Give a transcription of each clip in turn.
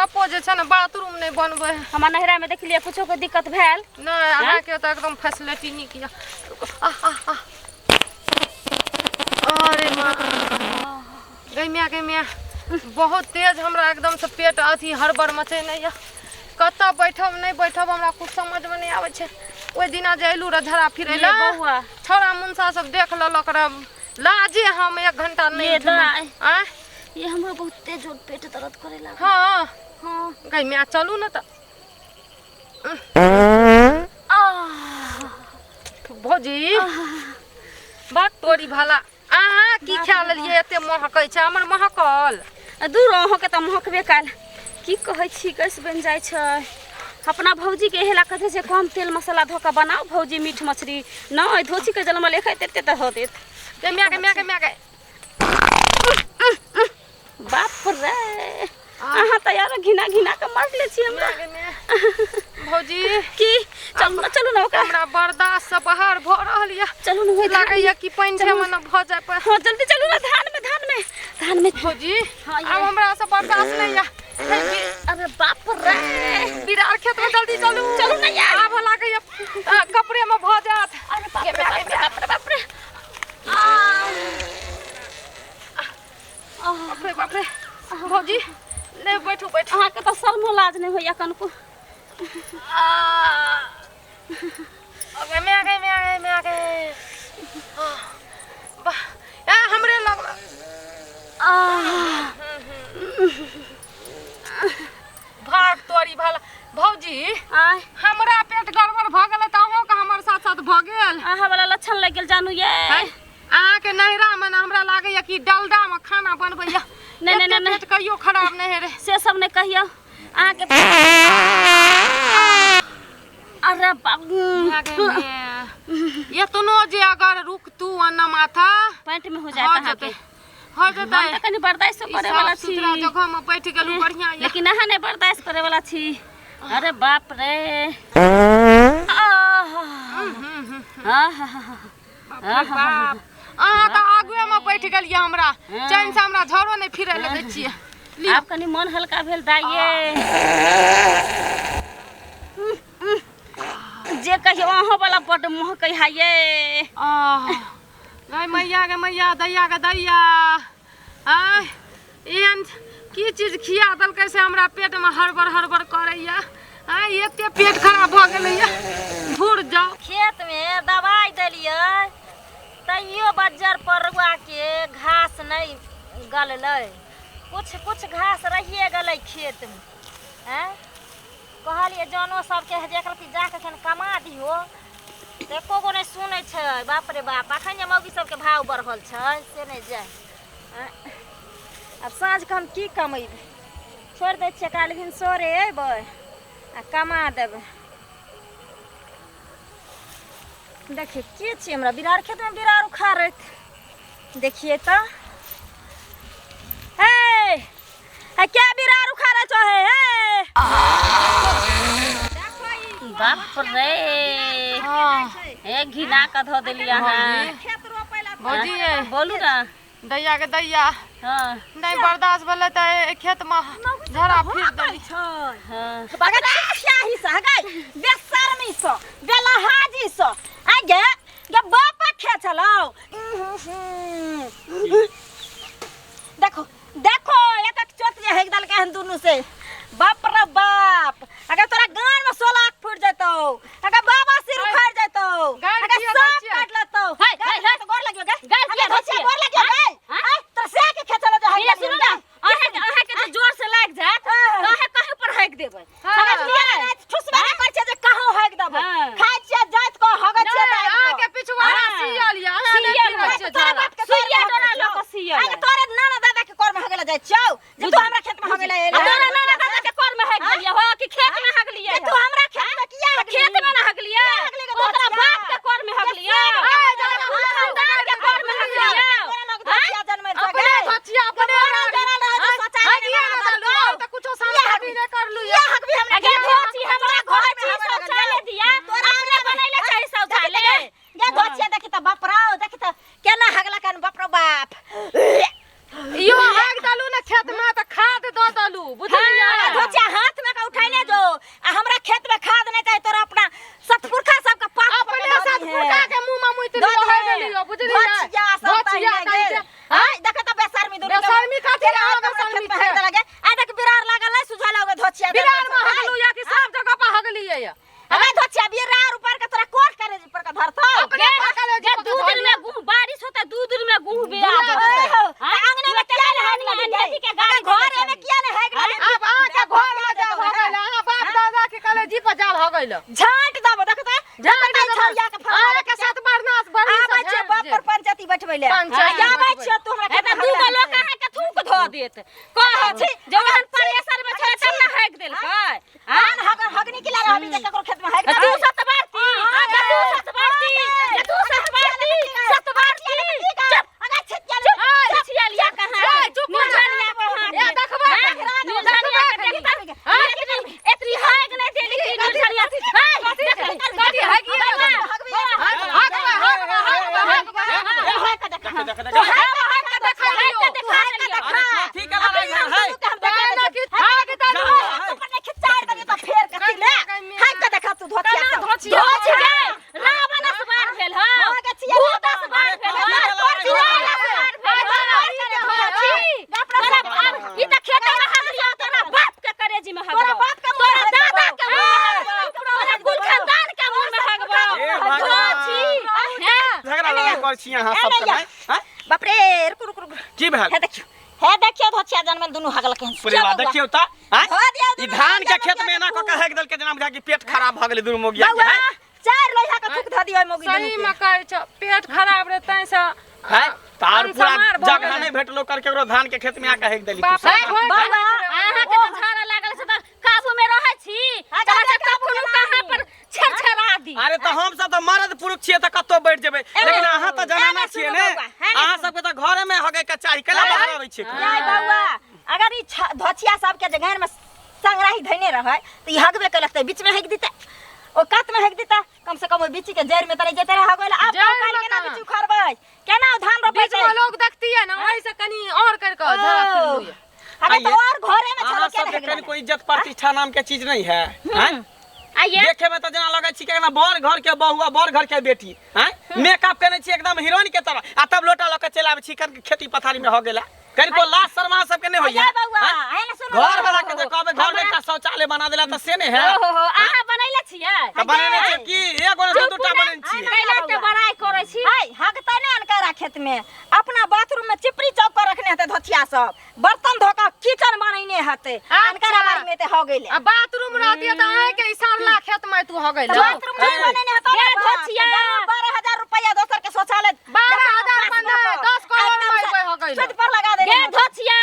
पप्पो जे छै ने बाथरूम नहि बनबै है। हमरा नैहरा में देखलियै कुछो के दिक्कत भेल। नहि, अहाँके तऽ एकदम फैसिलिटी नीक यऽ। आह आह आह, अरे माँ गै माय, गै माय, बहुत तेज हमरा एकदम से पेट अथी हड़बड़ मचेने यऽ। कतऽ बैठब नहि बैठब हमरा कुछ समझमे नहि आबै छै। ओहि दिना जे अयलहुँ रहए झड़ा फिरै ये लए, बौआ। छौड़ा मुनसा सब देख लेलक रह, लाजे हम 1 घंटा नहि ये उठलहुँ। दाइ। आँय? ये हमरो बहुते जोर पेट दर्द करे लागल। हँ। हँ। गै माय, चलू ने तऽ। आह। भौजी, बात तोरी भला, अहाँ की खा लेलियै एते महकै छै? हमर महकल? आ दूर, अहाँके तऽ महकबे काल। की कहै छी, गैस बनि जाइ छै। अपना भौजीके एहे ला कहै छै, कम तेल मसाला धऽ कऽ बनाउ भौजी मीट मछली। नहि, धोछीके जनमल एखै एते तऽ धऽ देत। गे माय, गे माय, गे माय, गे। बाप रे, अहाँ तऽ यार घिना घिना कऽ मारले छी हमरा। माय गे माय। भौजी। की? चलू ने, चलू ने ओकरा। हमरा बर्दाश्त से बाहर भऽ रहल यऽ। चलू ने ओहि धान लागैया में। कि पानि चलू। ठेमे न भऽ जाय पर। हँ, जल्दी चलू ने धान में, धान में, धान में। भौजी, हाँ, ये। आब हमरा से बर्दाश्त नहीं यऽ। हे, अरे बाप रे, बिरार खेत में जल्दी चलू। चलू ने यार। आब लागैया कपड़े में भऽ जायत। अरे बाप रे, बाप रे, बाप रे, बाप रे। आह। बाप रे, बाप रे। भौजी, ले बैठू, बैठू। अहाँके तऽ शर्मो लाज नहि होइया कनको। गे माय, गे माय, गे माय, गे। वाह, ए हमरे लग। आह। भाग तोरी भला। भौजी। आय। हमरा पेट गड़बड़ भऽ गेलै तऽ अहूँके हमर साथ साथ भऽ गेल। अहाँ वाला लक्षण लागि गेल जानू ये। है, अहाँके नैहरामे ने हमरा लागैया कि डलडामे खाना बनबैया। नहि, नहि, एते नहि। पेट कहियो खराब नहि होइ रहै। से सब नहि कहियौ अहाँके। अरे बाबू। एतनो जे अगर रुकतू अन्ना माथा पैंट में हो जायत हो अहाँके। जेतै, हो जेतै। हम तऽ कनि बर्दाश्त ई करे वाला साफ छी। सुथरा जगह में बैठ गेलू, बढ़िया यऽ। लेकिन अहाँ नहि बर्दाश्त करे वाला छी। अरे बाप रे। आह। आह। बाप रे बाप, अहाँ तऽ आगुए में बैठ गेलियै, हमरा चैन से हमरा झरो नहि फिरै लए दै छियै। लिअ। आब कनि मन हल्का भेल दाइये। जे कहियो अहाँ वाला बड्ड महकै है ये। आह, गै मैया, गे मैया, दैया गे दैया, आय एहन की चीज खिया देलकै से हमरा पेटमे हड़बड़ हड़बड़ करैया? आय, एते पेट खराब भऽ गेलैया, धुर जाउ। खेत में दवाई देलियै तैयो बज्जर परुआ के घास नहीं गललै, कुछ कुछ घास रहिए गेलै खेत में। आँय, कहलियै जनो सबके जे एक रत्ती जाके एखन कमा दिहो, तऽ एको गो नहि सुनै छै। बाप रे बाप, अखन जे मौगी सबके भाव बढ़ल छै से नहि जाय। आँय, आब साँझके हम की कमेबै? छोड़ि दै छियै, काल्हि भिनसरे अयबै आ कमा देबै। देखिए के छियै हमरा बिरार खेतमे बिरार उखाड़ैत? देखिए तऽ, हे हे, क्या बिरार उखाड़ै छौ? हे हे, बाप रे, ए घिना कऽ धऽ देलियै अहाँ। भौजी ये। बोलू ने। दैया के दैया। हँ। नहि बर्दाश्त भेलै तऽ एहि खेतमे झड़ा फिर देली। हँ। छियाही से हगाई बेशर्मी से बेलहाजी से आ गे गे बापा खे छलौ। देखो देखो, एक एक चोट जे हेक देलकै हन दुनू से। बाप रे बाप, अगर तोरा गान में 16 आँख फूट जेतौ, अगर बाबा सिर उखाड़ जेतौ, गारि अगर किया दै सांप छियै? काट लेतौ। हाय, गारि हाय, हाय। तो गोर लगियो गे। गारि किया अगर दै धोतिया छियै? गोर लगियो गे। हाँ? आय, तोरा से के खेचलो जे हेक ये सुनू देलियौ ने, अहाँके अहाँके जे जोर से लागि जायत हाँ। तऽ अहाँ कहीं पर हकि देबै। हाँ। समझ गेलियै? ठुसबे नहि करै छियै जे कहाँ हगि देबै। हाँ। खाइ छियै जाइत कऽ, हगै छियै नहि, दाबि कऽ। अहाँके पिछुआरा हाँ। सियल यऽ, अहाँ नहि सियल फिरै यऽ। छियै तोरा झड़ा। बाप के सुइया कोरमे डोरा हगै लऽ कऽ छौ। सियल। आगे तोरे नाना दादा के कोरमे हगै लए जाइ छियौ जे तू हमरा खेतमे हगै लए आ एलै? तोरा नाना दादा के कोर में हकि देलियै हो कि खेत में हगलियै? जे तू हमरा खेतमे किया तऽ हगली? खेत में ने हगलियै, हगली गे ओकरा धोतिया? बाप के कोर में हगलियै, खानदान के कोर में हगलियै। तोरा लग धोतिया जनमल छौ अपने गे। धोतिया अपने जरल रहै जे शौचालय हगिया नहि ने बना देलू, देलकौ। तऽ कुछो साफ हगबी? नहि करलू। किया हगबी हमरा गे खेतमे? भऽ गेल झाँट दबो देखता झाँट देखता छौया के फल अरे के साथ बरनास बड़ी आबै छियो बाप पर पंचायती बैठबै ले पंचायती आबै बैठबै। छियो तू हमरा ए तऽ दू गो लोक अहाँके थूक धऽ देत कहै छी। जवान परेशर में छलै तब ने हाकि देलकै आन हग हगनी के ला रहबी जे ककरो खेत में हग तू सत बारती तू सत बारती तू सत बारती सत बारती चुप अगर छिटिया चुप छियलिया कहाँ ए, चुप हो जा। निर्जनिया कहाँ ए, देखबै। निर्जनिया के देखता एतनी एतनी हाक नहि देली कि निर्जनिया कथी हगिए हगबै हगबै हगबै हगबै देख देख देखा अरे कथी के लड़ाई भेल है कहना कि हग जा, जा, है। धोचिया धोच गे रावण असवार भेल हौ भूत असवार भेल हौ चुड़ैल असवार भेल हौ धोची तोरा बाप ई त खेत में हगलियो तोरा बाप के करेजी में हगबो तोरा बाप के मुँह तोरा में दादा के मुँह में हगबो। हगबो तोरा कुल खानदान के मुँह में हगबो हे भगवान। धोची हैं झगड़ा लड़ाई कर छी अहाँ सब के हैं? बाप रे रुक रुक रुक की भेल हे देखियो हे देखियो धोचिया जनमल दुनू हगल के पूरे बात देखियौ त हैं? धो दियौ ई दुनू धान के हगल खेत में एना क के हेक देलकै जेना बुझा कि पेट खराब भऽ गेलै दुनू मोगिया के बौआ हैं? चार लोहा के थूक धऽ दियौ मोगी सही दुनू में के कहै छौ पेट खराब रहे तैं से हैं? त आर पूरा अनसमार भऽ जगह गेलै। नहि भेटलो कर केकरो धान के खेत में आके हेक देली तू बाप सब। रे, भोग बौआ, अहाँ के तऽ झाड़ा लागल छै तऽ काबू में रहै छी हाँ, तहाँ से काबू कखनो में कहाँ पर छरछरा दी अरे तऽ हम सब तऽ मर्द पुरुष छियै तऽ कतौ बैठ जेबै लेकिन अहाँ तऽ जनाना एने छियै सुनू ने बौआ, एने अहाँ सबके तऽ घरे में हगे के चाही केला बाहर अबै छियै नहीं बौआ अगर ई धोचिया सबके जे घर में संग्राही धैने रहै तऽ ई हगबे केलक तऽ बीच में हगि दितै ओ कात में हगि दितै कम से कम ओहि बीच के जड़ि में तऽ नहि जेतै रहे हगै लए आब जड़ि काल्हि में केना कहाँ? बीच उखड़बै केना ओ धान बीच रोपेतै में लोग देखतियै ने ओहि से कनी और कर के झड़ा फिरलू अरे तऽ आइए। और घरे में अहाँ छलो केना सबके हगि कनिको इज्जत प्रतिष्ठा नाम के चीज नहीं है हैं? आइए देखे में तऽ जेना लगै छी कि बड़ घर के बहू आ बड़ घर के बेटी हैं मेकअप केने छी एकदम हीरोइन के तरह आ तब लोटा लऽ के चलि आबै छी कन खेती पथारी में हो गेला कनिको लाज शर्मा अहाँ सबके नहीं होइया आइए बौआ हैं? है ना सुनू घर वाला के जे कहबै घर में एकटा शौचालय बना देला तऽ से नहीं है ओहो हो अहाँ बनैले छियै तऽ बनेने छियै की एगो ने दू दूटा बनेने छियै कैला के बड़ाई करै छी हाय हगतै ने अनकरा खेत में अपना बाथरूम में चिपरी चौक पर रखने हेतै धोचिया सब बर्तन धो के किचन बनेने हेतै अनकरा बारी में ते हो गेलै आ बाथरूम रहतियै तऽ अहीं के इसारला खेत में तू हो गेल बाथरूम नहीं बनेने हेतै गे धोचिया। 12000 रुपया दोसर के शौचालय 12,000 बने, 10 करोड़ में हो गेलै। छत पर लगा देने गे हेतै। धोचिया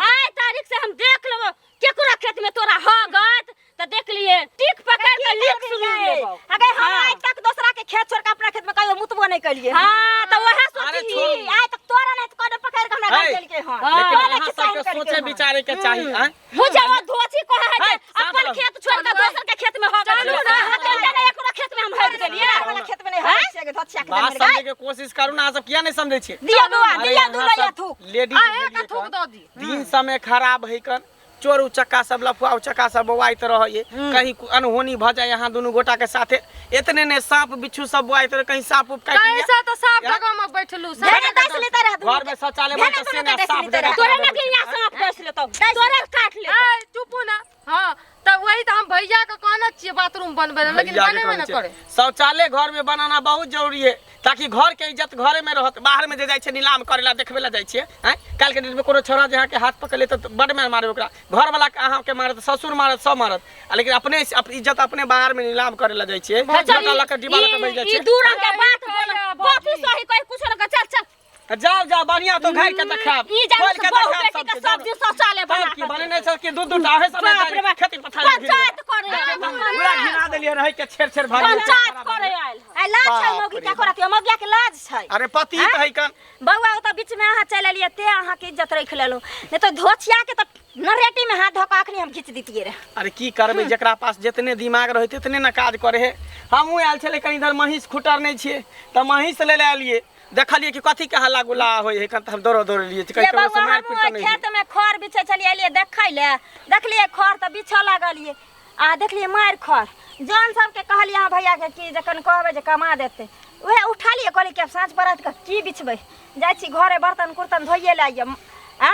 आइ तारीख से हम देख लेबो केकरो खेत में तोरा हगत तऽ देख लिए टीक पकड़ के लिख सुन लेबो अगे हम आइ तक दोसरा के खेत छोड़ के अपना खेत में कहियो मुतबो नहीं कलिए हां तऽ वएह अरे सोचही छोड़ू। आइ तक तोरा नहीं तो कोनो पकड़ के हमरा है। घर देलके हन लेकिन तोरे अहाँ किसान सबके करके सोचे हन। विचारे के चाही हैं? बुझे वो धोची कहे है है, जे साफ अपन रहू। खेत छोड़ के दोसर के खेत में हगत चलू ना। हगत ने एकरो खेत में हम हग देलिए मेरा वाला खेत में नहीं हगै छियै धोचिया के बात देने समझे के कोशिश करू ना अहाँ सब किया नहीं समझै छियै दिया दुआ अरे दिया अहाँ दुआ सब थूक लेडीज अहें के भेलियै थूक कन। दऽ दी दिन समय खराब है कन चोर उचक्का सब लफुआ उचक्का सब बौआइत रहैए कहीं अनहोनी भऽ जाय अहाँ दुनू गोटा के साथे एतने ने साँप बिच्छू सब बौआइत रहे कहीं साँप उप काटि लिया कैसे तो साफ या? जगह में बैठलू भेने डस लेते रह दुनू घर में शौचालय भेने बनतै से दुनू ने के डस साफ लेते जगह रह। तोरे ना कि यहाँ सांप डस लेतौ तोरे काट लेतौ ए चुपू ना हाँ तऽ वही तऽ हम भैया के कहने छियै बाथरूम बनबै लए लेकिन भैया के बनेबे कहै न छै, करे शौचालय घर में बनाना बहुत जरूरी है ताकि घर के इज्जत घरे में रहत बाहर में जे जाइ छै नीलाम करे ला देखबे ला जाइ छियै आँय काल्हि के डेट में कोनो छोरा जे अहाँके हाथ पकड़ लेत तऽ बड मार मारे ओकरा घर वाला के अहाँके मारत ससुर मारत सब मारत आ लेकिन अपने इज्जत अपने बाहर में नीलाम करे ला जाइ छियै चल लोटा लऽ के डिब्बा लऽ के बैठ जाइ ई छियै दू रंग के बात बोल कथी सही कही कुछ न चल चल जाओ जाओ बढ़िया तो घर के तऽ खायब ई जान खोल के बहु तऽ खायब बेटी के सबके सब दिन शौचालय बना तब की बनेने छल कि दू दू टा अहे सब बाप रे बाप। खेती पथारी पंचायत करे आयल हन। पूरा घिना देलियै रहै के छेड़ छेड़ भऽ गेलै। पंचायत करे आयल हन। आइ लाज छै बाप मौगी रे क्या करत मौगिया के लाज छै अरे पति तऽ है कन बौआ ओ तऽ बीच में अहाँ चलि एलियै ते अहाँके इज्जत राखि लेलहुँ नहि तऽ धोछिया के तऽ नरेटी में हाथ धऽ कऽ अखनी हम घीच दितियै रहे अरे की करबै जकरा पास जितने दिमाग रहै तेतने ने काज करे हे हमहूँ आयल छलै कनि इधर महींस खुटर नहि छियै तऽ महींस लै लए एलियै देखलियै कि कथी के हल्ला गुल्ला होइ है कन तऽ हम दौड़ दौड़लियै कहीं ये ककरो बौआ से मारि हमहूँ पीट तऽ ओहि नहि होइ। खेत में खर बिछै छलियै एलियै देखै लए देखलियै खर तऽ बिछऽ लागलियै आ देखलियै मारि खर जन सबके कहलियै अहाँ भैयाके कि जखन कहबै जे कमा देतै उएह उठलियै कहलियै कि आब साँझ पड़त कऽ की बिछबै जाइ छी घरे बर्तन कुर्तन धोइए लए आइए आ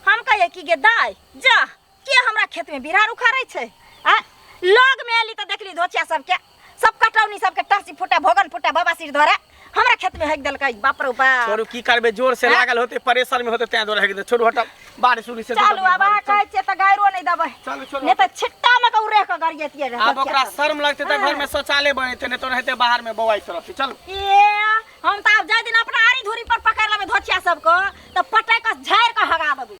हम कहियै कि गे दाइ जा के हमरा खेत में बिरार उखाड़ै छै आ लग में एली तऽ देखली धोचिया सबके सब कटौनी सबके टसी फुटा भोगन फुटा बाबा सिर धरे हमरा खेत में हेक देलकै बाप रे बाप छोड़ू की करबै जोर से लागल होते प्रेशर में होते तें दुआरे हेक दे छोड़ू हटब बारिश उरिश से चलू आब अहाँ कहै छियै तऽ गायरो नहि देबै चलू छोड़ू नहि तऽ छिट्टा में के उरेह कऽ गरियतियै रे आब ओकरा शर्म लगतै तऽ घर में शौचालय बनेतै, नहि तऽ ओनाहिते बाहर में बौआइत रहतै। चलू। ए, हम तऽ आब जाहि दिन अपना आरी धूरी पर पकड़ि लेबै धोचिया सबके, तऽ पटकि कऽ झाड़ि कऽ हगा देबै।